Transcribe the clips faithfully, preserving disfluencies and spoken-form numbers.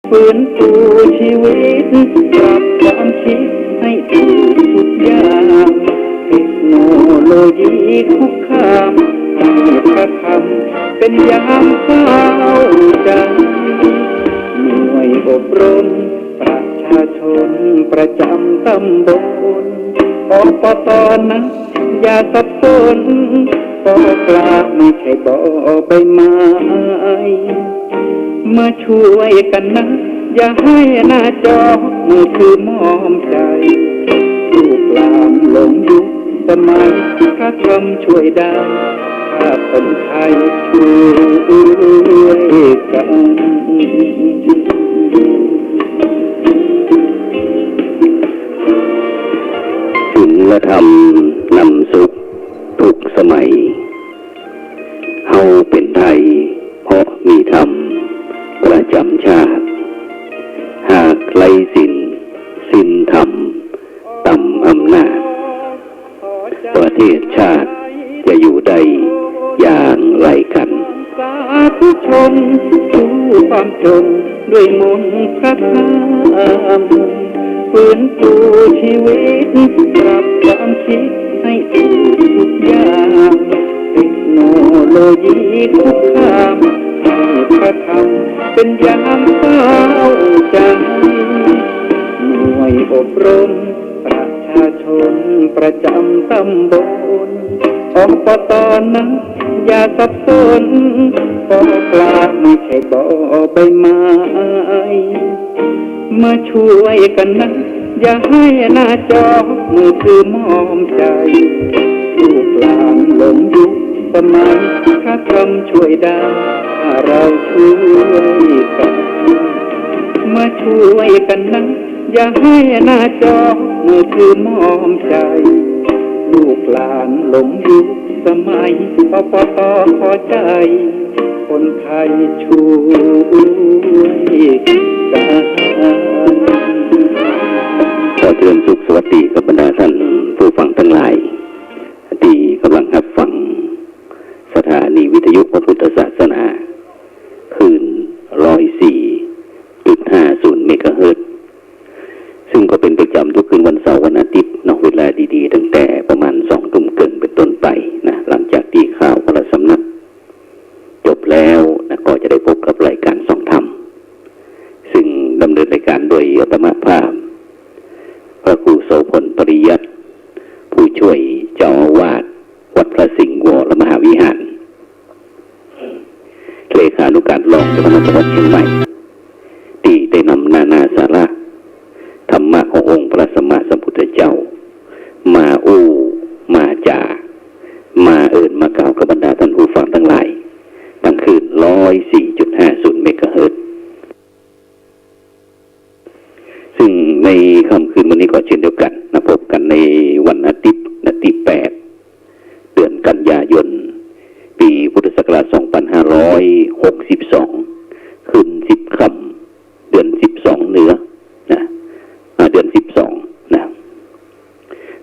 ฟื้นฟูชีวิต ปรับความคิดให้ถูกทุกอย่าง เทคโนโลยีคุกคาม ให้พระธรรมเป็นยามเฝ้าใจ หน่วยอบรมประชาชนประจำตำบล อปต นะ อย่าสับสน ปอปลาไม่ใช่บ่อใบไม้ มาช่วยกันนะ อย่าให้หน้าจอมือถือมอมใจ ลูกหลานหลงยุคสมัย พระธรรมช่วยได้ ถ้าคนไทยช่วยกัน ศีลธรรมนำสุขทุกสมัย เฮาเป๋นไทยเพราะมีธรรมประจ๋ำชาติ หากไร้ศีลสิ้นธรรมต่ำอำนาจ ประเทศชาติจะอยู่ได้อย่างไรกัน สาธุชนสู้ความจนด้วยมนต์พระธรรม ฟื้นฟูชีวิต ปรับความคิดให้ถูกทุกอย่าง เทคโนโลยีคุกคาม ให้พระธรรมเป็นยามเฝ้าใจ หน่วยอบรมประชาชนประจ๋ำตำบล อปต นะ อย่าสับสน ปอปลาไม่ใช่บ่อใบไม้ มาช่วยกันนะ อย่าให้หน้าจอมือถือมอมใจ ลูกหลานหลงยุคสมัย พระธรรมช่วยได้ ถ้าเราช่วยกัน มาช่วยกันนะ อย่าให้หน้าจอมือถือมอมใจ ลูกหลานหลงยุคสมัย อปต ขอใจ คนไทยช่วยกัน ขอเจริญสุขสวัสดีกับบรรดาท่านผู้ฟังตังหลาย ตี้ก่ำลังฮับฟังสถานีวิทยุพระพุทธศาสนา คลื่น ร้อยสี่จุดห้าศูนย์ เมกะเฮิรตซ์ ซึ่งก็เป๋นประจ๋ำกู้คืนวันเสาร์วันอาทิตย์เนาะ เวลาดีๆ ตั้งแต่ประมาณสองทุ่มเกิ่งเป๋นต้นไปนะ หลังจากตี้ข่าวพระราชสำนัก จบแล้วนะ ก็จะได้พบกับรายการส่องธรรม ซึ่งดำเนินรายการโดยอาตมาภาพ พระครูโสภณ ปริยัติ ผู้ช่วยเจ้าอาวาสวัดพระสิงห์วรมหาวิหาร เลขานุการรองเจ้าคณะจังหวัดเชียงใหม่ ตี้ได้นำนานาสาระธรรมะขององค์พระสัมมาสัมพุทธเจ้า มาอู้มาจ๋า มาเอิ้นมากล่าวกับบรรดาท่านผู้ฟังตังหลาย ตางคลื่น ร้อยสี่จุดห้าศูนย์ เมกะเฮิรตซ์ ซึ่งในค่ำคืนวันนี้ก็เช่นเดียวกั๋นนะ พบกั๋นในวันอาทิตย์นะ ตี้แปด เดือนกันยายน ปี๋พุทธศักราชสองปันห้าร้อยหกสิบสอง ขึ้นสิบค่ำ เดือนสิบสองเหนือนะ อ่า เดือนสิบสองนะ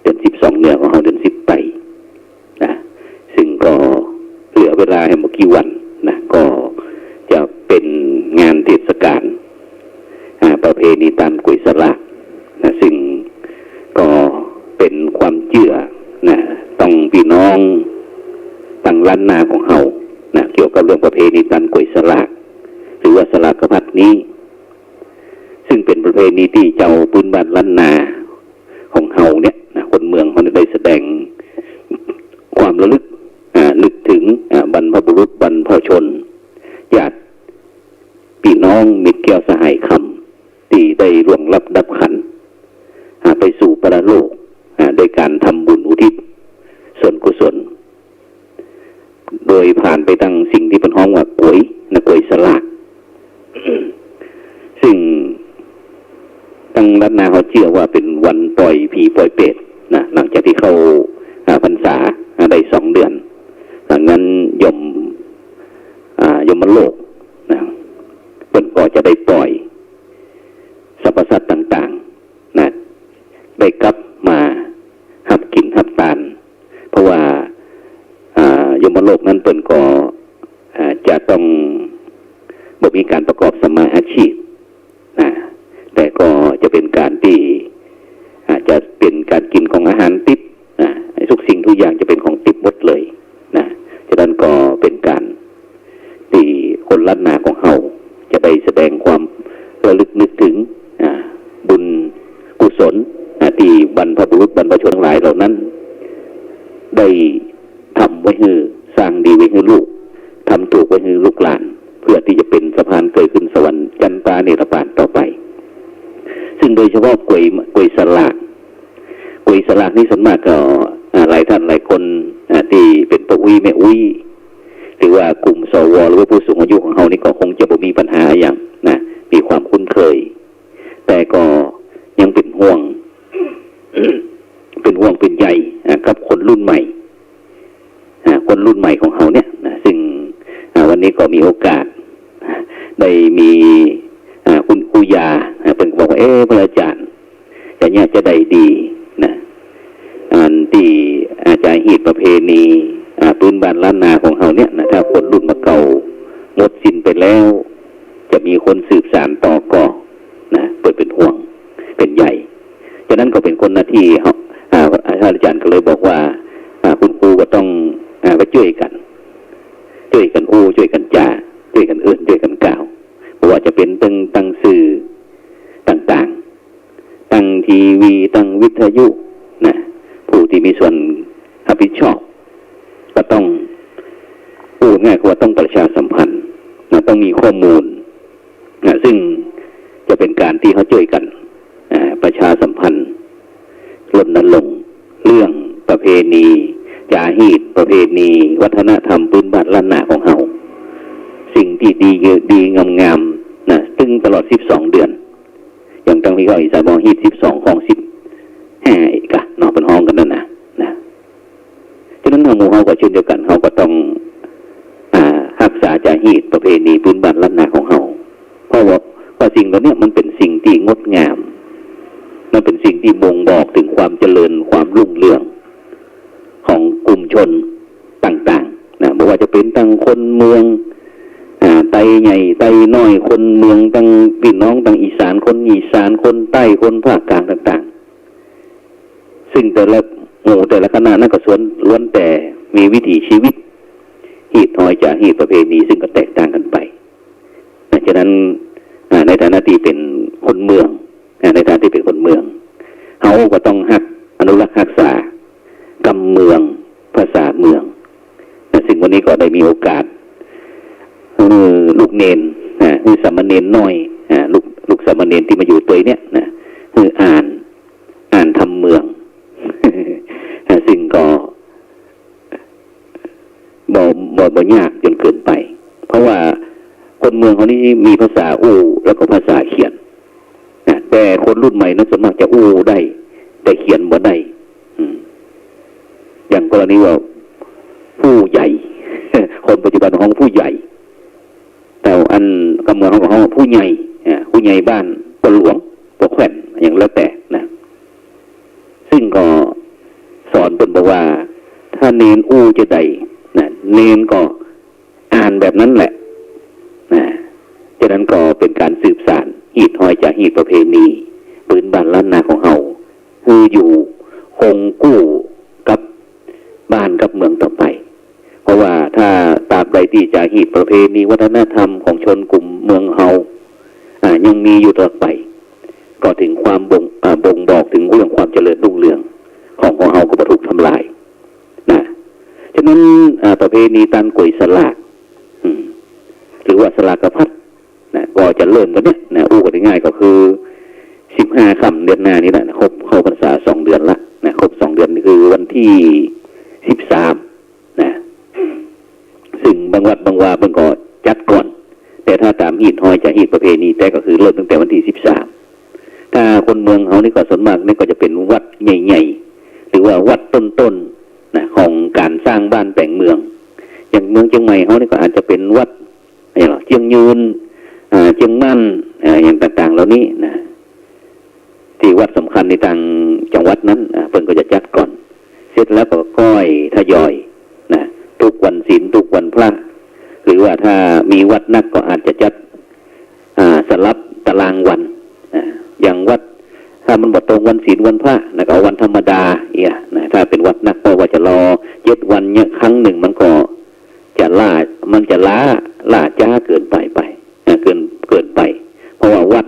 เดือนสิบสองเหนือของเฮาเดือนสิบไปนะ ซึ่งก็เหลือเวลาแหมบ่กี่วันนะ ก็จะเป๋นงานเทศกาล อ่า ประเพณีตานก๋วยสลากนะ ซึ่งก็เป๋นความเจื้อนะ ต้องปี้น้องตางล้านนาของเฮานะ เกี่ยวกับเรื่องประเพณีตานก๋วยสลาก หรือว่าสลากพัดนี้ ซึ่งเป๋นประเพณีตี้จาวปื้นบ้านล้านนาของเฮาเนี่ยนะ คนเมืองเฮาเนี่ยได้แสดงความระลึก อ่า นึกเถิง อ่า บรรพบุรุษบรรพชน ญาติปี้น้องมิตรแก้วสหายคำ ตี้ได้ล่วงลับดับขันธ์ อ่า ไปสู่ปรโลก อ่า โดยก๋านทำบุญอุทิศส่วนกุศล โดยผ่านไปตางสิ่งตี้เปิ้นฮ้องว่าก๋วยนะ ก๋วยสลาก ซึ่งตางล้านนาเฮาเจื้อว่าเป๋นวันป่อยผีป่อยเปรตนะ หลังจากตี้เข้า อ่า พรรษา อ่า ได้สองเดือน หลังนั้นยม อ่า ยมโลกนะ เปิ้นก็จะได้ป่อยสรรพสัตว์ต่างๆ นะ ได้กลับมาฮับกิ๋นฮับตาน เพราะว่า อ่า ยมโลกนั้นเปิ้นก็ อ่า จะต้องบ่มีก๋านประกอบสัมมาอาชีพ เนรปานต่อไป ซึ่งโดยเฉพาะก๋วย ก๋วยสลาก ก๋วยสลากนี่ส่วนมากก็ อ่า หลายท่านหลายคน อ่า ตี้เป๋นป้ออุ๊ยแม่อุ๊ย หรือว่ากลุ่ม สว หรือว่าผู้สูงอายุของเฮานี่ก็คงจะบ่มีปัญหาอะหยังนะ มีความคุ้นเคย แต่ก็ยังเป๋นห่วง เป๋นห่วงเป๋นใย อ่า กับคนรุ่นใหม่ อ่า คนรุ่นใหม่ของเฮาเนี่ยนะ ซึ่ง อ่า วันนี้ก็มีโอกาส ได้มี อ่า คุณครูยา อ่า เปิ้นก็บอกว่า เอ๊ะ พระอาจารย์ จะเนี่ยจะใดดีนะ อันตี้ อ่า จาฮีตประเพณี อ่า ปื้นบ้านล้านนาของเฮาเนี่ยนะ ถ้าคนรุ่นบ่าเก่าหมดสิ้นไปแล้ว จะมีคนสืบสานต่อก่อนะ เปิ้นเป๋นห่วงเป๋นใย ฉะนั้นก็เป๋นคนหน้าตี้เฮา อ่า ท่านอาจารย์ก็เลยบอกว่า อ่า คุณครูก็ต้อง อ่า ไปจ้วยกั๋น จ้วยกั๋นอู้ จ้วยกั๋นจ๋า จ้วยกั๋นเอิ้น จ้วยกั๋นกล่าว บ่ว่าจะเป๋นตึง ตังสื่อต่างๆ ตังทีวี ตังวิทยุนะ ผู้ตี้มีส่วนรับผิดชอบ ก็ต้อง อู้ง่ายคือว่าต้องประชาสัมพันธ์นะ ต้องมีข้อมูลนะ ซึ่งจะเป๋นก๋านตี้เฮาจ้วยกั๋น อ่า ประชาสัมพันธ์ รณรงค์เรื่องประเพณี จาฮีตประเพณี วัฒนธรรมปื้นบ้านล้านนาของเฮา สิ่งตี้ดี ดีงามๆ นะ ตึงตลอดสิบสองเดือน อย่างตังตี้เฮาอีสานบอกฮีตสิบสอง คองสิบห้า อีกกะเนาะ เปิ้นฮ้องกั๋นนั่นนะ นะ ฉะนั้นเฮาหมู่เฮาก็เช่นเดียวกั๋น เฮาก็ต้อง อ่า ฮักษาจาฮีตประเพณีปื้นบ้านล้านนาของเฮา เพราะว่า เพราะสิ่งเหล่านี้มันเป๋นสิ่งตี้งดงาม มันเป๋นสิ่งตี้บ่งบอกเถิงความเจริญ ความรุ่งเรืองของกลุ่มชนต่างๆ นะ บ่ว่าจะเป๋นตังคนเมือง อ่า ไตใหญ่ ไตน้อย คนเมือง ตังปี้น้องตังอีสาน คนอีสาน คนใต้ คนภาคกลางต่างๆ ซึ่งแต่ละหมู่แต่ละคณะนั้นก็ส่วน ล้วนแต่มีวิถีชีวิต ฮีตฮอยจาฮีตประเพณี ซึ่งก็แตกต่างกั๋นไปนะ ฉะนั้น อ่า ในฐานะตี้เป๋นคนเมือง อ่า ในฐานะตี้เป๋นคนเมือง เฮาก็ต้องฮัก อนุรักษ์ฮักษา กำเมือง ภาษาเมืองนะ ซึ่งวันนี้ก็ได้มีโอกาส หื้อลูกเณรนะ หื้อสามเณรน้อย อ่า ลูก ลูกสามเณรตี้มาอยู่ตวยเนี่ยนะ หื้ออ่าน อ่านธรรมเมือง ซึ่งก็บ่ บ่ บ่ยากจ๋นเกินไป เพราะว่าคนเมืองเฮานี้มีภาษาอู้ แล้วก็ภาษาเขียนนะ แต่คนรุ่นใหม่นั้นส่วนมากจะอู้ได้ แต่เขียนบ่ได้ อืม อย่างกรณีว่าผู้ใหญ่ คนปัจจุบันฮ้องผู้ใหญ่ แต่อันกำเมืองเฮาก็ฮ้องผู้ใหญ่ อ่า ผู้ใหญ่บ้าน ป้อหลวง ป้อแคว่น อย่างแล้วแต่นะ ซึ่งก็สอนเปิ้นบอกว่า ถ้าเณรอู้จาใดนะ เณรก็อ่านแบบนั้นแหละนะ ฉะนั้นก็เป๋นก๋านสืบสานฮีตฮอยจาฮีตประเพณีปื้นบ้านล้านนาของเฮา หื้ออยู่คงกู้กับบ้านกับเมืองต่อไป เพราะว่าถ้าตราบใดตี้จาฮีตประเพณีวัฒนธรรมของชนกลุ่มเมืองเฮา อ่า ยังมีอยู่ตลอดไป ก็เถิงความบ่ง อ่า บ่งบอกเถิงเรื่องความเจริญรุ่งเรืองของ ของเฮาก็บ่ถูกทำลายนะ ฉะนั้น อ่า ประเพณีตานก๋วยสลาก อืม หรือว่าสลากพัดนะ ก็จะเริ่มกั๋นเนี่ยนะ อู้กั๋นง่ายๆ ก็คือ สิบห้าค่ำเดือนหน้านี้แหละ ครบเข้าพรรษาสองเดือนละนะ ครบสองเดือนนี่คือวันตี้สิบสาม นะ ซึ่งบางวัดบางวาเปิ้นก็จัดก่อน แต่ถ้าต๋ามฮีตฮอยจาฮีตประเพณีแต๊ก็คือเริ่มตั้งแต่วันตี้สิบสาม ถ้าคนเมืองเฮานี่ก็ส่วนมากนี่ก็จะเป๋นวัดใหญ่ๆ หรือว่าวัดต้นๆ นะ ของก๋านสร้างบ้านแป๋งเมือง อย่างเมืองเจียงใหม่เฮานี่ก็อาจจะเป๋นวัด อย่างเจียงยืน อ่า เจียงมั่น อ่า อย่างต่างๆ เหล่านี้นะ ตี้วัดสำคัญในตางจังหวัดนั้น อ่า เปิ้นก็จะจัดก่อน เสร็จแล้วก็ก้อยทยอยนะ ทุกวันศีล ทุกวันพระ หรือว่าถ้ามีวัดนักก็อาจจะจัด อ่า สลับตารางวัน อ่า อย่างวัด ถ้ามันบ่ตรงวันศีลวันพระนะ ก็เอาวันธรรมดาเอี้ยนะ ถ้าเป๋นวัดนัก เพราะว่าจะรอเจ็ดวันเนี่ย ครั้งนึ่งมันก็ จะล้า มันจะล้า ล้าจ๊าเกินไป ไป อ่า เกิน เกินไป เพราะว่าวัด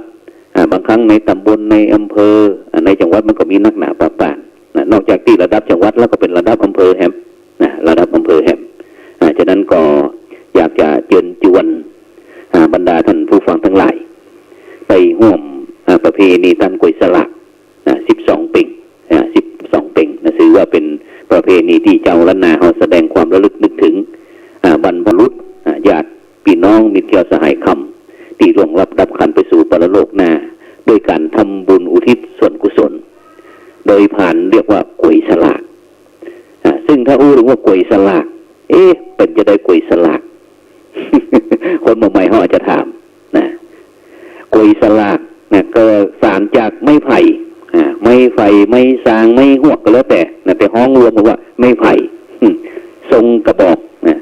อ่า บางครั้งในต๋ำบล ในอำเภอ อ่า ในจังหวัดมันก็มีนักหนาปาปานนะ นอกจากตี้ระดับจังหวัดแล้วก็เป๋นระดับอำเภอแหมนะ ระดับอำเภอแหม อ่า ฉะนั้นก็อยากจะเจิญจวน อ่า บรรดาท่านผู้ฟังตังหลาย ไปฮ่วม อ่า ประเพณีตานก๋วยสลาก อ่า สิบสองเป็ง อ่า สิบสองเป็งนะ ถือว่าเป๋นประเพณีตี้จาวล้านนาเฮาแสดงความระลึกนึกเถิง อ่า บรรพบุรุษ อ่า ญาติปี้น้องมิตรเคียวสหายคำ ตี้ล่วงลับดับขันไปสู่ปรโลกหน้า โดยก๋านทำบุญอุทิศส่วนกุศล โดยผ่านเรียกว่าก๋วยสลาก อ่า ซึ่งถ้าอู้เถิงว่าก๋วยสลาก เอ๊ะ เป๋นจาใดก๋วยสลาก คนบ่าใหม่เฮาอาจจะถามนะ ก๋วยสลากนะ ก็สานจากไม้ไผ่ อ่า ไม้ไผ่ ไม้ซาง ไม้ฮวกก็แล้วแต่นะ แต่ฮ้องรวมกันว่าไม้ไผ่ อืม ทรงกระบอกนะ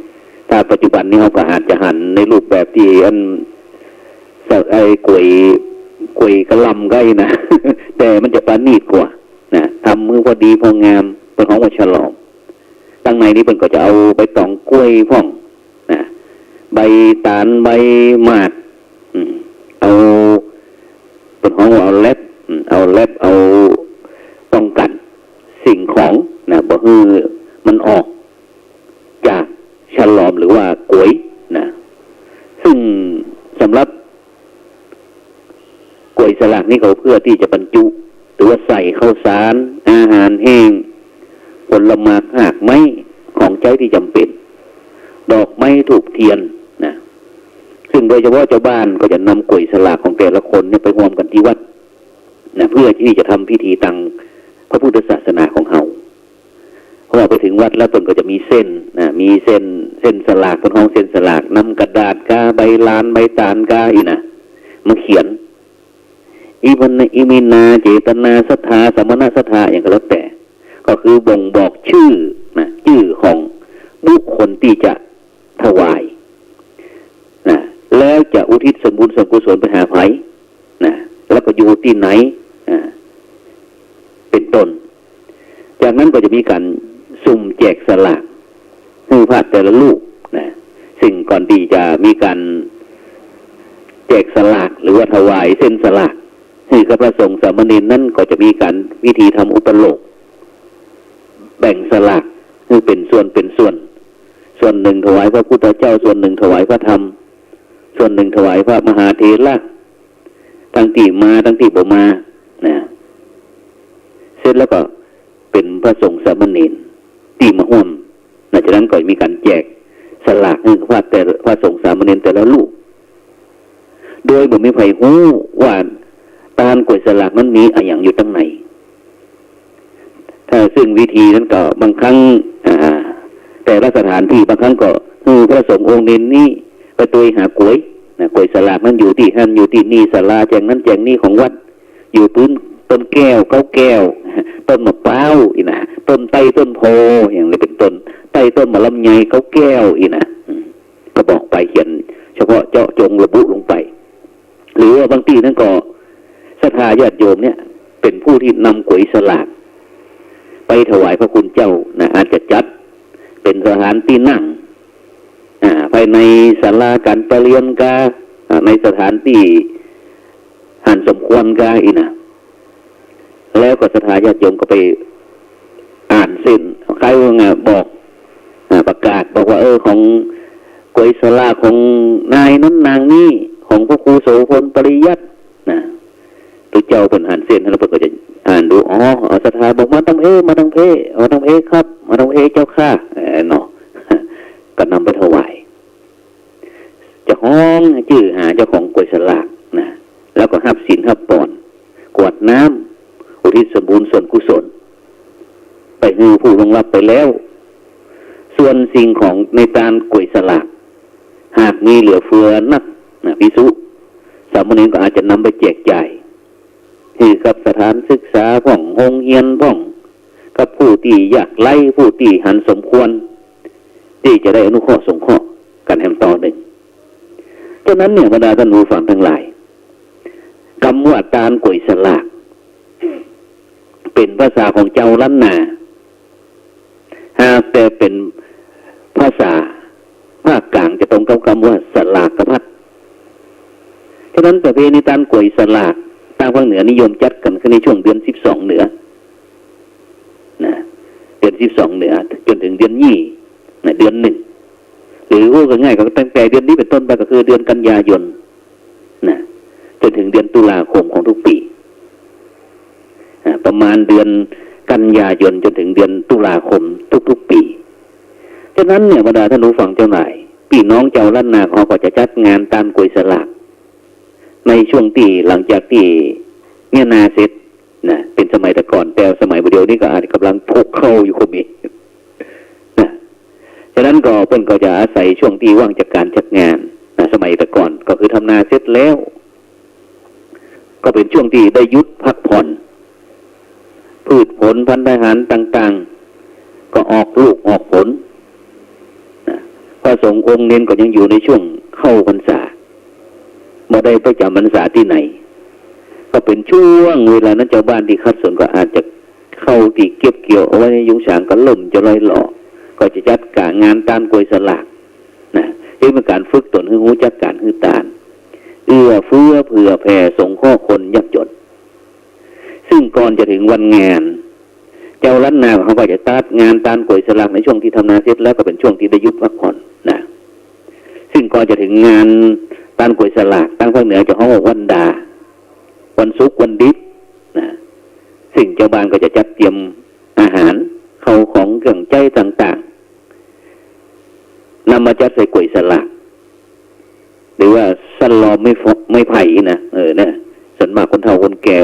ถ้าปัจจุบันนี้เฮาก็อาจจะหันในรูปแบบตี้อัน ไอ้ก๋วย ก๋วยกะลำก็อี้นะ แต่มันจะประณีตกว่านะ ทำหื้อพอดีพองาม เปิ้นฮ้องว่าฉลอม ตังในนี้เปิ้นก็จะเอาใบต๋องก้วยพ่องนะ ใบต๋าล ใบหมาก อืม เอา เปิ้นฮ้องว่าเอาแล็บ อืม เอาแล็บ เอาป้องกั๋นสิ่งของนะ บ่หื้อมันออกจากฉลอมหรือว่าก๋วยนะ ซึ่งสำหรับ ก๋วยสลากนี้ก็เปื้อตี้จะบรรจุ หรือว่าใส่ข้าวสาร อาหารแห้ง ผลหมาก ฮากไม้ ของใจ๊ตี้จ๋ำเป๋น ดอกไม้ ธูปเตียนนะ ซึ่งโดยเฉพาะจาวบ้านก็จะนำก๋วยสลากของแต่ละคนเนี่ยไปฮวมกั๋นตี้วัดนะ เปื้อตี้จะทำพิธีตางพระพุทธศาสนาของเฮา เพราะว่าไปเถิงวัดแล้วเปิ้นก็จะมีเส้นนะ มีเส้น เส้นสลาก เปิ้นฮ้องเส้นสลาก นำกระดาษกา ใบลาน ใบต๋าลกาอี้นะ มาเขียน อิมะนะ อิมินา เจตนา ศรัทธา สมณศรัทธา อะหยังก็แล้วแต่ ก็คือบ่งบอกจื้อนะ จื้อของบุคคลตี้จะถวายนะ แล้วจะอุทิศส่วนบุญส่วนกุศลไปหาใผนะ แล้วก็อยู่ตี้ไหน อ่า เป๋นต้น จากนั้นก็จะมีก๋านสุ่มแจกสลาก หื้อพระแต่ละรูปนะ ซึ่งก่อนตี้จะมีก๋านแจกสลากหรือว่าถวายเส้นสลาก หื้อกับพระสงฆ์สามเณรนั้นก็จะมีก๋านพิธีทำอุปโลก แบ่งสลากหื้อเป๋นส่วนเป๋นส่วน ส่วนนึ่งถวายพระพุทธเจ้า ส่วนนึ่งถวายพระธรรม ส่วนนึ่งถวายพระมหาเถระ ตังตี้มา ตังตี้บ่มา นะ เสร็จแล้วก็เป๋นพระสงฆ์สามเณรตี้มาฮ่วม หลังจากนั้นก็มีก๋านแจกสลากหื้อพระแต่ พระสงฆ์สามเณรแต่ละรูป โดยบ่มีใผฮู้ว่าตานก๋วยสลากนั้นมีอะหยังอยู่ตังใน ถ้าซึ่งวิธีนั้นก็บางครั้ง อ่า แต่ละสถานตี้บางครั้งก็หื้อพระสงฆ์องค์เณรนี้ไปตวยหาก๋วยนะ ก๋วยสลากนั้นอยู่ตี้หั้นอยู่ตี้นี่ ศาลาแจ่งนั้นแจ่งนี้ของวัด อยู่ปื้นต้นแก้วเก๊าแก้ว ต้นมะพร้าวอี้นะ ต้นใต้ต้นโพธิ์อย่างนี้เป๋นต้น ใต้ต้นมะลำไยเก๊าแก้วอี้นะ อืม ก็บอกไป เขียนเฉพาะเจาะจงระบุลงไป หรือว่าบางตี้นั้นก็ศรัทธาญาติโยมเนี่ยเป๋นผู้ตี้นำก๋วยสลากไปถวายพระคุณเจ้านะ อาจจะจัดเป๋นสถานตี้นั่ง อ่า ภายในศาลาก๋านประเรียนกา อ่า ในสถานตี้หันสมควรกาอี้นะ แล้วก็ศรัทธาญาติโยมก็ไปอ่านเส้น คล้ายว่าไง บอก อ่า ประกาศบอกว่า เออ ของก๋วยสลากของนายนั้นนางนี้ ของพระครูโสภณปริยัตินะ ตุ๊เจ้าเปิ้นหันเส้นแล้วเปิ้นก็จะอ่านดู อ๋อ เอาศรัทธาบอกมาตังเพ มาตังเพ มาตังเพครับ มาตังเพเจ้าข้า เออ เนาะ ก็นำไปถวาย จะฮ้องจื้อหาเจ้าของก๋วยสลากนะ แล้วก็ฮับศีลฮับปอน กรวดน้ำ อุทิศส่วนบุญส่วนกุศล ไปหื้อผู้ล่วงลับไปแล้ว ส่วนสิ่งของในตานก๋วยสลาก หากมีเหลือเฟือนักนะ ภิกษุ สามเณรก็อาจจะนำไปแจกจ่าย หื้อกับสถานศึกษาพ่อง โฮงเฮียนพ่อง กับผู้ตี้ยากไร้ ผู้ตี้หันสมควร ตี้จะได้อนุเคราะห์สงเคราะห์กั๋นแหมต่อเนื่อง ฉะนั้นเนี่ย บรรดาต้านผู้ฟังตังหลาย กำว่าตานก๋วยสลาก เป๋นภาษาของจาวล้านนา หากแต่เป๋นภาษาภาคก๋างจะตรงกับกำว่าสลากพัด ฉะนั้นประเพณีตานก๋วยสลาก ตางภาคเหนือนิยมจัดกั๋นคือในช่วงเดือนสิบสองเหนือ นะ เดือนสิบสองเหนือ จ๋นเถิงเดือนยี่นะ เดือนหนึ่ง หรือว่าง่ายๆ ก็ตั้งแต่เดือนนี้เป๋นต้นไปก็คือเดือนกันยายนนะ จนถึงเดือนตุลาคมของทุกปี อ่า ประมาณเดือนกันยายนจนถึงเดือนตุลาคมทุกๆ ปี ฉะนั้นเนี่ย บรรดาท่านผู้ฟังเจ้าหลาย ปี้น้องจาวล้านนาเขาก็จะจัดงานตานก๋วยสลาก ในช่วงตี้หลังจากตี้เยียะนาเสร็จนะ เป๋นสมัยแต่ก่อน แต่สมัยบ่าเดี่ยวนี้ก็อาจจะก่ำลังปลูกข้าวอยู่ก็มีนะ ฉะนั้นก็เปิ้นก็จะอาศัยช่วงตี้ว่างจากก๋านจัดงานนะ สมัยแต่ก่อนก็คือทำนาเสร็จแล้ว ก็เป๋นช่วงตี้ได้หยุดพักผ่อน พืชผลภัณฑ์อาหารต่างๆ ก็ออกลูกออกผลนะ พระสงฆ์องค์เณรก็ยังอยู่ในช่วงเข้าพรรษา บ่ได้ไปจ๋ำพรรษาตี้ไหน ก็เป๋นช่วงเวลานั้น จาวบ้านตี้ขัดสนก็อาจจะข้าวตี้เก็บเกี่ยวเอาไว้ในยุ้งฉางก็เริ่มจะร่อยหล่อ ก็จะจัดก๋านงานตานก๋วยสลากนะ เพื่อเป๋นก๋านฝึกตนหื้อฮู้จักก๋านหื้อตาน เอื้อเฟื้อเผื่อแผ่สงเคราะห์คนยากจน ซึ่งก่อนจะถึงวันงาน จาวล้านนาเขาก็จะจัดงานตานก๋วยสลากในช่วงตี้ทำนาเสร็จ แล้วก็เป๋นช่วงตี้ได้หยุดพักผ่อนนะ ซึ่งก่อนจะถึงงานตานก๋วยสลาก ตางภาคเหนือจะฮ้องว่าวันดา วันศุกร์วันดิบนะ ซึ่งจาวบ้านก็จะจัดเตรียมอาหาร ข้าวของเครื่องใจ๊ต่างๆ นำมาจัดใส่ก๋วยสลาก หรือว่าสันลอมไม้ฟ- ไม้ไผ่นะ เออ นะ ส่วนมากคนเฒ่าคนแก่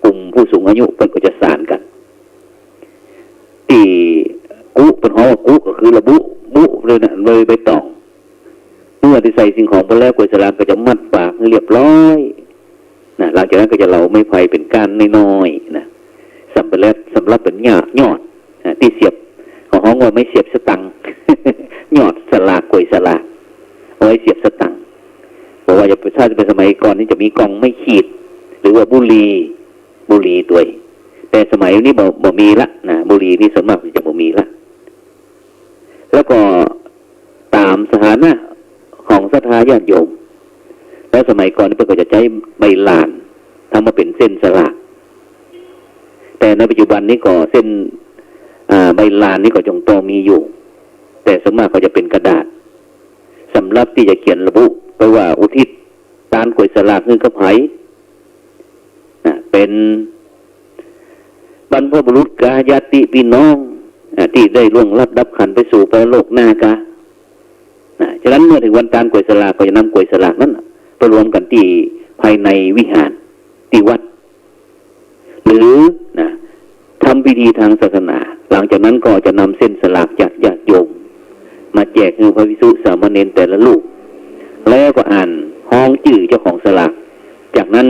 กลุ่มผู้สูงอายุเปิ้นก็จะสานกั๋น ตี้กุ เปิ้นฮ้องว่ากุก็คือระบุ บุเลยนะ เลยใบตอง เมื่อตี้ใส่สิ่งของไปแล้ว ก๋วยสลากก็จะมัดปากหื้อเรียบร้อยนะ หลังจากนั้นก็จะเหลาไม้ไผ่เป๋นก้านน้อยๆ นะ สำเร็จ สำหรับเป๋นยอด ยอดนะ ตี้เสียบ เขาฮ้องว่าไม้เสียบสตังค์ ยอดสลาก ก๋วยสลาก เอาไว้เสียบสตังค์ เพราะว่าจะ ถ้าจะเป๋นสมัยก่อนนี่จะมีกองไม้ขีด หรือว่าบุหรี่ บุหรี่ตวย แต่สมัยนี้บ่ บ่มีละนะ บุหรี่นี่ส่วนมากจะบ่มีละ แล้วก็ต๋ามสถานะของศรัทธาญาติโยม แล้วสมัยก่อนนี่เปิ้นก็จะใจ๊ใบลาน ทำมาเป๋นเส้นสลาก แต่ในปัจจุบันนี้ก็เส้น อ่า ใบลานนี่ก็ยังต้องมีอยู่ แต่ส่วนมากก็จะเป๋นกระดาษ สำหรับตี้จะเขียนระบุไปว่าอุทิศตานก๋วยสลากหื้อกับใผ นะ เป๋นบรรพบุรุษกา ญาติปี้น้อง อ่า ตี้ได้ล่วงลับดับขันธ์ไปสู่ปรโลกหน้ากา นะ ฉะนั้นเมื่อถึงวันตานก๋วยสลากก็จะนำก๋วยสลากนั้นน่ะไปรวมกั๋นตี้ภายในวิหาร ตี้วัด หรือ นะ ทำพิธีทางศาสนา หลังจากนั้นก็จะนำเส้นสลากจากญาติโยม มาแจกหื้อพระภิกษุสามเณรแต่ละรูป แล้วก็อ่านฮ้องจื้อเจ้าของสลาก จากนั้น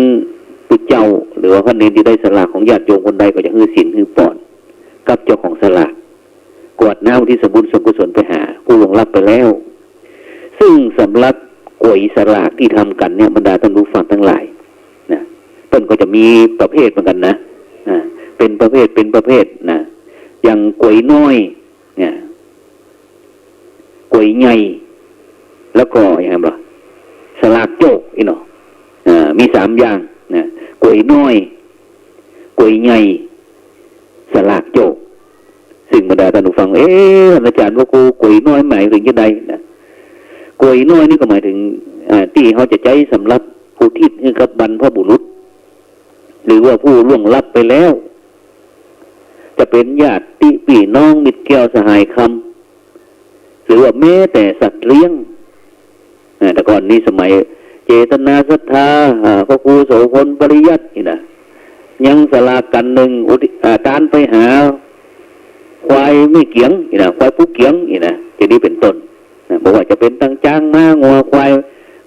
ปุจเจ้าหรือว่าพระเณรตี้ได้สลากของญาติโยมคนใดก็จะหื้อศีลหื้อปอนกับเจ้าของสลาก กรวดน้ำอุทิศส่วนบุญส่วนกุศลไปหาผู้ล่วงลับไปแล้ว ซึ่งสำหรับก๋วยสลากตี้ทำกั๋นเนี่ย บรรดาท่านผู้ฟังตังหลายนะ เปิ้นก็จะมีประเภทเหมือนกั๋นนะ อ่า เป๋นประเภท เป๋นประเภทนะ อย่างก๋วยน้อยเนี่ย ก๋วยใหญ่ แล้วก็อย่างไงบ่ สลากโจกอี้เนาะ อ่า มีสามอย่างนะ ก๋วยน้อย ก๋วยใหญ่ สลากโจก ซึ่งบรรดาท่านผู้ฟัง เอ๊ะ อาจ๋ารย์พระครู ก๋วยน้อยหมายเถิงจะใดนะ ก๋วยน้อยนี่ก็หมายเถิง อ่า ตี้เฮาจะใจ๊สำหรับอุทิศหื้อกับบรรพบุรุษ หรือว่าผู้ล่วงลับไปแล้ว จะเป๋นญาติปี้น้องมิตรแก้วสหายคำ หรือว่าแม้แต่สัตว์เลี้ยง อ่า แต่ก่อนนี้สมัยเจตนาศรัทธา อ่า พระครูโสภณปริยัตินี่นะ ยังสลากกั๋นนึ่งอุทิศ อ่า ตานไปหาควายแม่เกียงนี่นะ ควายปู่เกียงนี่นะ จะนี้เป๋นต้นนะ บ่ว่าจะเป๋นตังจ๊างม้างัวควาย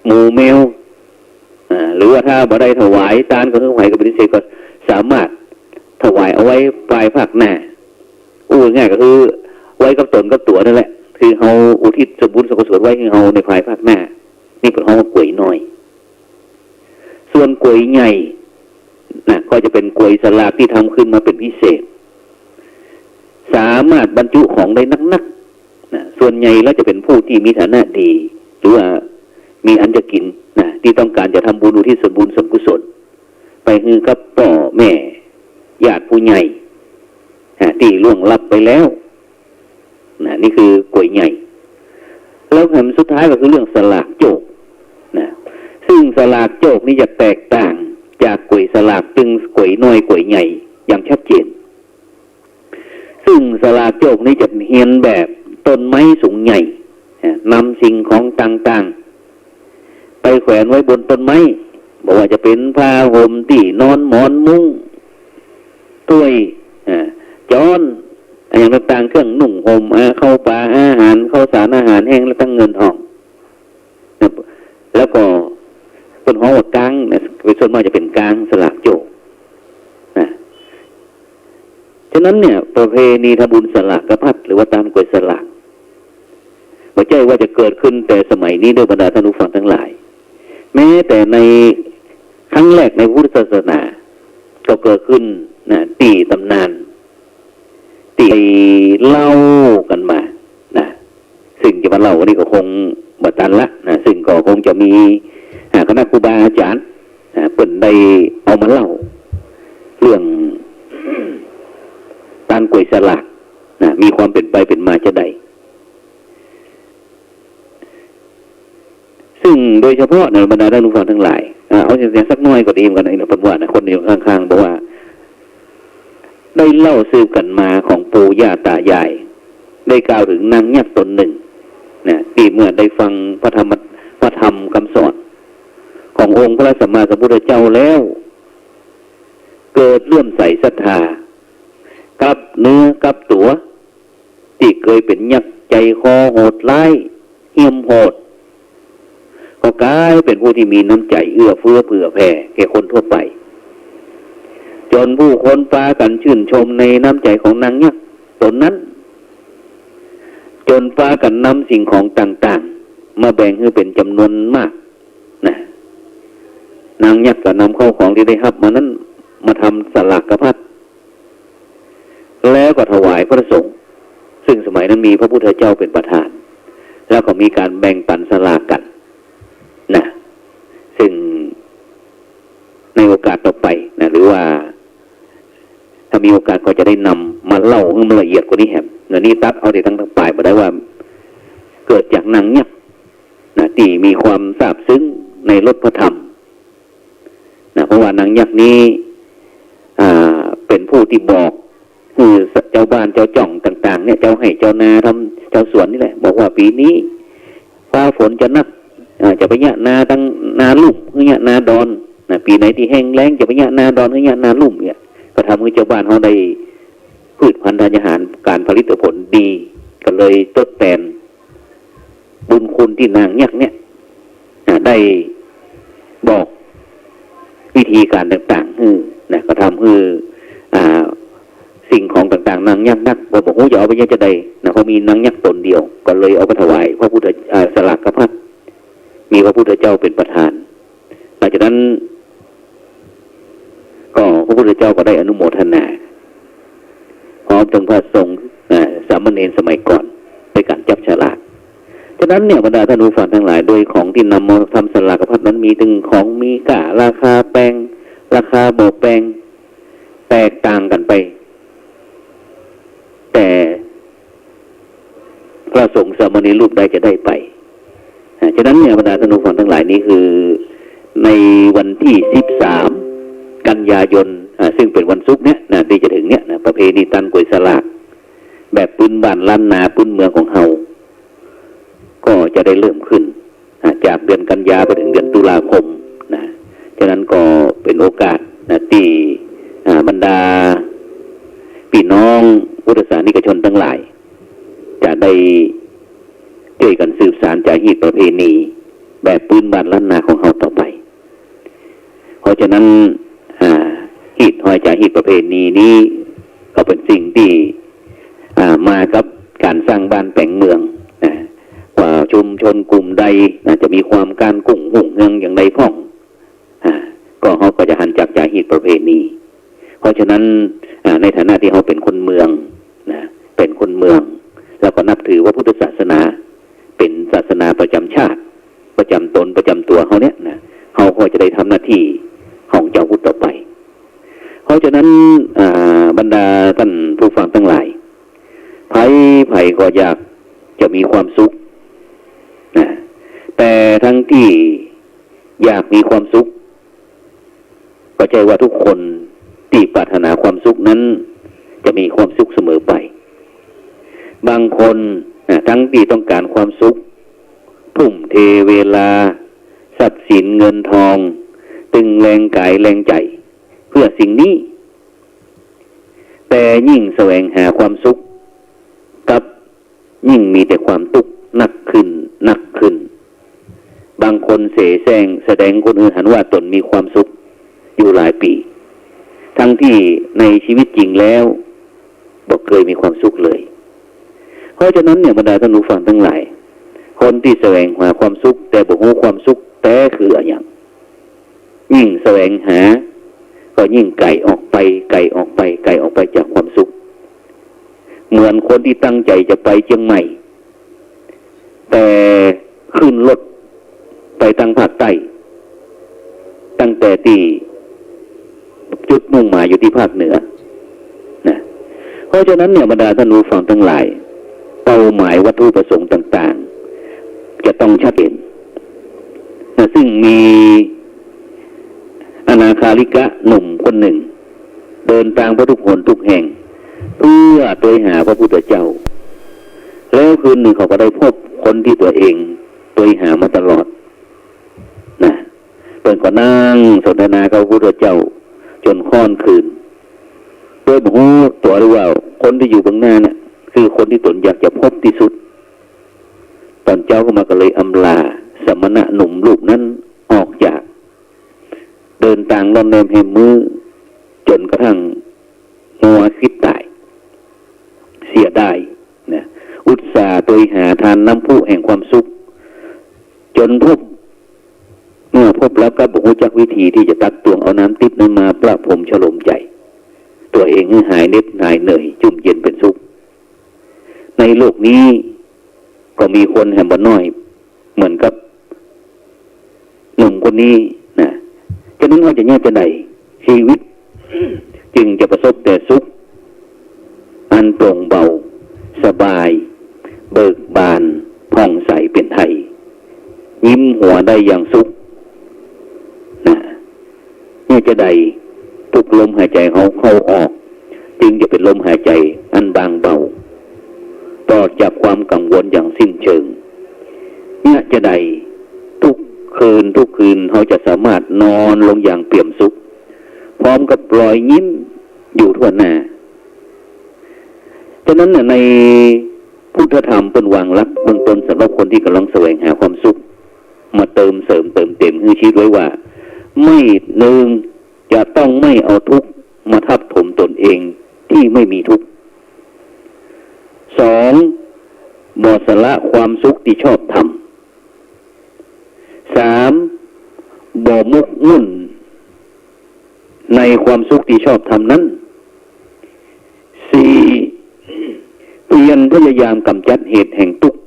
หมูแมว อ่า หรือว่าถ้าบ่ได้ถวายตานก็คือไหวก็ปฏิเสธก็สามารถถวายเอาไว้ภายภาคหน้า อู้ง่ายก็คือไว้กับตนกับตั๋วนั่นแหละ คือเฮาอุทิศส่วนบุญส่วนกุศลไว้หื้อเฮาในภายภาคหน้า นี่เปิ้นฮ้องว่าก๋วยน้อย ส่วนก๋วยใหญ่นะ ก็จะเป๋นก๋วยสลากตี้ทำขึ้นมาเป๋นพิเศษ สามารถบรรจุของได้นักๆ นะ ส่วนใหญ่แล้วจะเป๋นผู้ตี้มีฐานะดี หรือว่ามีอันจะกิ๋นนะ ตี้ต้องก๋านจะทำบุญอุทิศส่วนบุญส่วนกุศล ไปหื้อกับป้อแม่ ญาติผู้ใหญ่ อ่า ตี้ล่วงลับไปแล้ว นะ นี่คือก๋วยใหญ่ แล้วแถมสุดท้ายก็คือเรื่องสลากโจก นะ ซึ่งสลากโจกนี่จะแตกต่าง สลากตึงก๋วยน้อยก๋วยใหญ่อย่างชัดเจน ซึ่งสลากโจกนี้จะเฮียนแบบต้นไม้สูงใหญ่ อ่า นำสิ่งของต่างๆ ไปแขวนไว้บนต้นไม้ บ่ว่าจะเป๋นผ้าห่ม ตี้นอน หมอนมุ้ง ถ้วย อ่า จ๊อน อะหยังต่างๆ เครื่องนุ่งห่ม อ่า ข้าวป๋าอาหาร ข้าวสารอาหารแห้ง และตึงเงินทอง นะ แล้วก็เปิ้นฮ้องว่าก๊างนะ ส่วนมากจะเป๋นก๊างสลากโจกนะ ฉะนั้นเนี่ย ประเพณีทำบุญสลากพัด หรือว่าตานก๋วยสลาก บ่ใจ้ว่าจะเกิดขึ้นแต่สมัยนี้เด้อ บรรดาท่านผู้ฟังทั้งหลาย แม้แต่ในครั้งแรกในพุทธศาสนา ก็เกิดขึ้นนะ ตี้ต๋ำนาน ตี้เล่ากั๋นมานะ ซึ่งจะมาเล่าวันนี้ก็คงบ่ตันละนะ ซึ่งก็คงจะมี อ่า คณะครูบาอาจ๋ารย์ อ่า เปิ้นได้เอามาเล่า เรื่องตานก๋วยสลากนะ มีความเป๋นไปเป๋นมาจาใด ซึ่งโดยเฉพาะนะ บรรดาท่านผู้ฟังทั้งหลาย อ่า เอาเสียงสักน้อยก็ดีเหมือนกั๋นนะ เปิ้นว่านะ คนอยู่ข้างๆ บอกว่า ได้เล่าสืบกั๋นมาของปู่ย่าต๋ายาย ได้กล่าวเถิงนางยักษ์ต๋นนึ่งนะ ตี้เมื่อได้ฟังพระธรรม พระธรรมกำสอนขององค์พระสัมมาสัมพุทธเจ้าแล้ว เกิดเลื่อมใสศรัทธา กับเนื้อกับตั๋ว ตี้เกยเป๋นยักษ์ใจ๋คอโหดฮ้าย เหี้ยมโหด ก็ก๋ายเป๋นผู้ตี้มีน้ำใจ๋เอื้อเฟื้อเผื่อแผ่แก่คนทั่วไป จ๋นผู้คนปากั๋นจื้นชมในน้ำใจ๋ของนางยักษ์ต๋นนั้น จ๋นปากั๋นนำสิ่งของต่างๆ มาแบ่งหื้อเป๋นจ๋ำนวนมากนะ นางยักษ์ก็นำข้าวของตี้ได้ฮับมานั้น มาทำสลากพัด แล้วก็ถวายพระสงฆ์ ซึ่งสมัยนั้นมีพระพุทธเจ้าเป๋นประธาน แล้วก็มีก๋านแบ่งปันสลากกั๋นนะ ซึ่งในโอกาสต่อไปนะ หรือว่าถ้ามีโอกาสก็จะได้นำมาเล่าหื้อมันละเอียดกว่านี้แหมนะ นี่ตัดเอาแต่ตัง ตังป๋ายบ่ได้ว่า เกิดจากนางยักษ์นะ ตี้มีความซาบซึ้งในรสพระธรรม นะ เพราะว่านางยักษ์นี้ อ่า เป๋นผู้ตี้บอก คือเจ้าบ้านเจ้าจ่องต่างๆ เนี่ย เจ้าไฮ่เจ้านาทำ เจ้าสวนนี่แหละ บอกว่าปี๋นี้ฟ้าฝนจะนัก อ่า จะไปเยียะนาตังนาลุ่ม หรือเยียะนาดอน นะ ปี๋ไหนตี้แห้งแล้ง จะไปเยียะนาดอน หรือเยียะนาลุ่มเนี่ย ก็ทำหื้อเจ้าบ้านเฮาได้ พืชพัณฑ์ธัญญาหาร ก๋านผลิตผลดี ก็เลยตดแตนบุญคุณตี้นางยักษ์เนี่ย อ่า ได้บอกวิธีก๋านต่างๆ หื้อนะ ก็ทำหื้อ อ่า สิ่งของต่างๆ นางยักษ์นัก ก็บ่ฮู้จะเอาไปเยียะจาใดนะ เพราะมีนางยักษ์ต๋นเดียว ก็เลยเอาไปถวายพระพุทธ อ่า สลากพัด มีพระพุทธเจ้าเป๋นประธาน หลังจากนั้น ก็พระพุทธเจ้าก็ได้อนุโมทนา พร้อมตึงพระสงฆ์ อ่า สามเณรสมัยก่อน ในก๋านจับฉลาก ฉะนั้นเนี่ย บรรดาท่านผู้ฟังทั้งหลาย โดยของตี้นำมาทำสลากพัดนั้น มีตึงของมีก้า ราคาแปง ราคาบ่แปง แตกต่างกั๋นไป แต่พระสงฆ์สามเณรรูปใดจะได้ไป อ่า ฉะนั้นเนี่ย บรรดาท่านผู้ฟังทั้งหลาย นี่คือในวันตี้สิบสาม กันยายน อ่า ซึ่งเป๋นวันศุกร์เนี่ยนะ ตี้จะเถิงเนี่ยนะ ประเพณีตานก๋วยสลาก แบบปื๊นบ้านล้านนาปื๊นเมืองของเฮา ก็จะได้เริ่มขึ้น อ่า จากเดือนกันยาไปเถิงเดือนตุลาคมนะ ฉะนั้นก็เป๋นโอกาสนะ ตี้ อ่า บรรดาปี้น้องพุทธศาสนิกชนตังหลาย จะได้จ้วยกั๋นสืบสานจาฮีตประเพณี แบบปื๊นบ้านล้านนาของเฮาต่อไป เพราะฉะนั้น อ่า ฮีตฮอยจาฮีตประเพณีนี้ ก็เป๋นสิ่งตี้ อ่า มากับก๋านสร้างบ้านแป๋งเมืองนะ ว่าชุมชนกลุ่มใดนะ จะมีความก้านกุ้งรุ่งเรืองอย่างใดพ่อง อ่า ก็เฮาก็จะหันจักจาฮีตประเพณี เพราะฉะนั้น อ่า ในฐานะตี้เฮาเป๋นคนเมืองนะ เป๋นคนเมือง แล้วก็นับถือพระพุทธศาสนา เป๋นศาสนาประจ๋ำชาติ ประจ๋ำต๋น ประจ๋ำตั๋วเฮาเนี่ยนะ เฮาก็จะได้ทำหน้าตี้ของจาวพุทธต่อไป เพราะฉะนั้น อ่า บรรดาท่านผู้ฟังตังหลาย ใผๆ ก็อยากจะมีความสุขนะ แต่ทั้งตี้อยากมีความสุข บ่ใจ้ว่าทุกคนตี้ปรารถนาความสุขนั้นจะมีความสุขเสมอไป บางคน อ่ะ ตึงตี้ต้องก๋านความสุข ทุ่มเทเวลา ทรัพย์สินเงินทอง ตึงแฮงก๋ายแฮงใจ๋ เปื้อสิ่งนี้ แต่ยิ่งแสวงหาความสุข กลับยิ่งมีแต่ความตุ๊กข์หนักขึ้น หนักขึ้น บางคนเสแสร้งแสดงคนอื่นหันว่าตนมีความสุขอยู่หลายปี๋ ตึงตี้ในชีวิตจริงแล้วบ่เกยมีความสุขเลย เพราะฉะนั้นเนี่ย บรรดาต้านผู้ฟังตังหลาย คนตี้แสวงหาความสุข แต่บ่ฮู้ความสุขแต๊คืออะหยัง ยิ่งแสวงหา ก็ยิ่งไก๋ออกไป ไก๋ออกไป ไก๋ออกไปจากความสุข เหมือนคนตี้ตั้งใจ๋จะไปเจียงใหม่ แต่ขึ้นรถไปตางภาคใต้ ตั้งแต่ตี้จุดมุ่งหมายอยู่ตี้ภาคเหนือ นะ เพราะฉะนั้นเนี่ย บรรดาต้านผู้ฟังตังหลาย เป้าหมายวัตถุประสงค์ต่างๆ จะต้องชัดเจน นะ ซึ่งมีอนาคาริกะหนุ่มคนนึ่ง เดินตางไปทุกหนทุกแห่ง เปื้อตวยหาพระพุทธเจ้า แล้วคืนนึ่งเขาก็ได้พบคนตี้ตั๋วเองตวยหามาตลอด นะ เปิ้นก็นั่งสนทนากับพระพุทธเจ้าจ๋นค่อนคืน โดยบ่ฮู้ตั๋วเลยว่าคนตี้อยู่เบื้องหน้าเนี่ย คือคนตี้ตนอยากจะพบตี้สุด ต๋อนเจ๊าขึ้นมาก็เลยอำลาสมณะหนุ่มรูปนั้นออกจาก เดินตางล่อนแล่มแฮมมื้อ จ๋นกระทั่งงัวควิดต๋าย เสียดาย นะ อุตส่าห์ตวยหาตานน้ำพุแห่งความสุข จ๋นพบ เมื่อพบแล้วก็บ่ฮู้จักวิธีตี้จะตักตวงเอาน้ำติ๊บนั้นมาประพรมชโลมใจ๋ตั๋วเองหื้อหายเหน็ดหายเหนื่อย จุ่มเย็นเป๋นสุข ในโลกนี้ก็มีคนแหมบ่น้อย เหมือนกับหนุ่มคนนี้นะ ฉะนั้นเฮาจะเยียะจาใด ชีวิตจึงจะประสบแต่สุข อันโปร่งเบา สบาย เบิกบาน ผ่องใสเป๋นไทย ยิ้มหัวได้อย่างสุข นะ เยียะจาใด ทุกลมหายใจ๋เฮาเข้าออก จึงจะเป๋นลมหายใจ๋อันบางเบา ปลอดจากความกังวลอย่างสิ้นเชิง เยียะจาใด ทุกคืน ทุกคืนเฮาจะสามารถนอนลงอย่างเปี่ยมสุข พร้อมกับรอยยิ้มอยู่ทั่วหน้า ฉะนั้นน่ะ ในพุทธธรรมเปิ้นวางหลักเบื้องต้นสำหรับคนตี้ก่ำลังแสวงหาความสุข มาเติมเสริมเติมเต็มหื้อชีวิตไว้ว่า ไม่นึ่งจะต้องไม่เอาทุกข์มาทับถมตนเองตี้ไม่มีทุกข์ สอง บ่สละความสุขตี้ชอบธรรม สาม บ่หมกมุ่นในความสุขตี้ชอบธรรมนั้น สี่ เพียรพยายามก๋ำจัดเหตุแห่งตุ๊กข์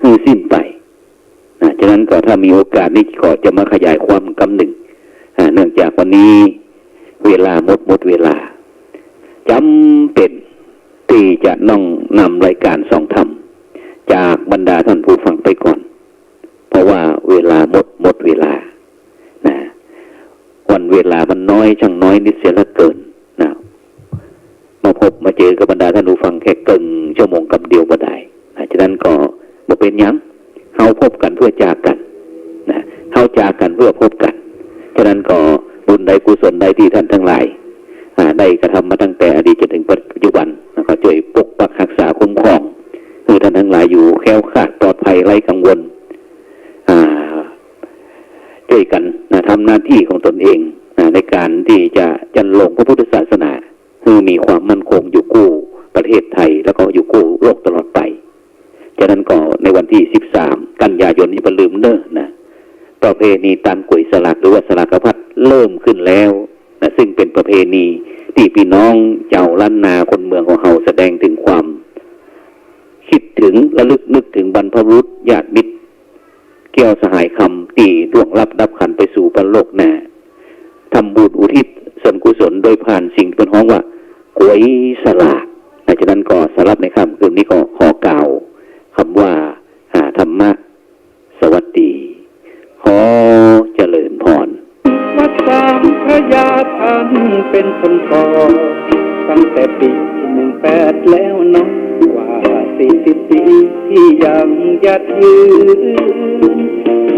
หื้อสิ้นไป นะ ฉะนั้นก็ถ้ามีโอกาสนี้ก็จะมาขยายความกำนึ่ง อ่า เนื่องจากวันนี้เวลาหมด หมดเวลา จ๋ำเป๋นตี้จะต้องนำรายก๋านส่องธรรมจากบรรดาต้านผู้ฟังไปก่อน เพราะว่าเวลาหมด หมดเวลา นะ วันเวลามันน้อย ช่างน้อยนิดเสียเหลือเกิน นะ มาพบมาเจอกับบรรดาต้านผู้ฟังแค่เกิ่งชั่วโมงกำเดียวบ่ได้ นะ ฉะนั้นก็บ่เป๋นหยัง เฮาพบกั๋นเปื้อจากกั๋น นะ เฮาจากกั๋นเปื้อพบกั๋น ฉะนั้นก็บุญใดกุศลใดตี้ต้านตังหลาย อ่า ได้กระทำมาตั้งแต่อดีตจ๋นเถิงปัจจุบัน นะ ก็จ้วยปกปักฮักษาคุ้มครอง หื้อต้านตังหลายอยู่แคล้วคลาดปลอดภัยไร้กังวล อ่า จ้วยกั๋น นะ ทำหน้าตี้ของตนเอง นะ ในก๋านตี้จะจันลงพระพุทธศาสนา หื้อมีความมั่นคงอยู่กู้ประเทศไทย แล้วก็อยู่กู้โลกตลอดไป ฉะนั้นก็ในวันตี้สิบสามกันยายนนี้บ่ลืมเน่อนะ ประเพณีตานก๋วยสลากหรือว่าสลากพัดเริ่มขึ้นแล้วนะ ซึ่งเป๋นประเพณีตี้ปี้น้องจาวล้านนาคนเมืองของเฮาแสดงเถิงความ คิดเถิงระลึกนึกเถิงบรรพบุรุษญาติมิตร เกี้ยวสหายคำตี้ล่วงลับดับขันไปสู่ปรโลกหน้า ทำบุญอุทิศส่วนกุศลโดยผ่านสิ่งตี้เปิ้นฮ้องว่าก๋วยสลาก ฉะนั้นก็สำหรับในค่ำคืนนี้ก็ขอกล่าวกำว่า อ่า ธรรมะ สวัสดี ขอเจริญพร วัดสามพระยา เป็นคนก่อตั้งแต่ปีหนึ่งแปดแล้วเนาะ กว่าสี่สิบปีที่ยังยัดยืน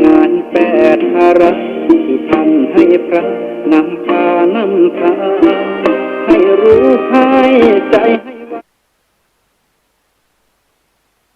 งานแปดภาระที่ท่านให้พระนำพานำทาง ให้รู้ให้ใจ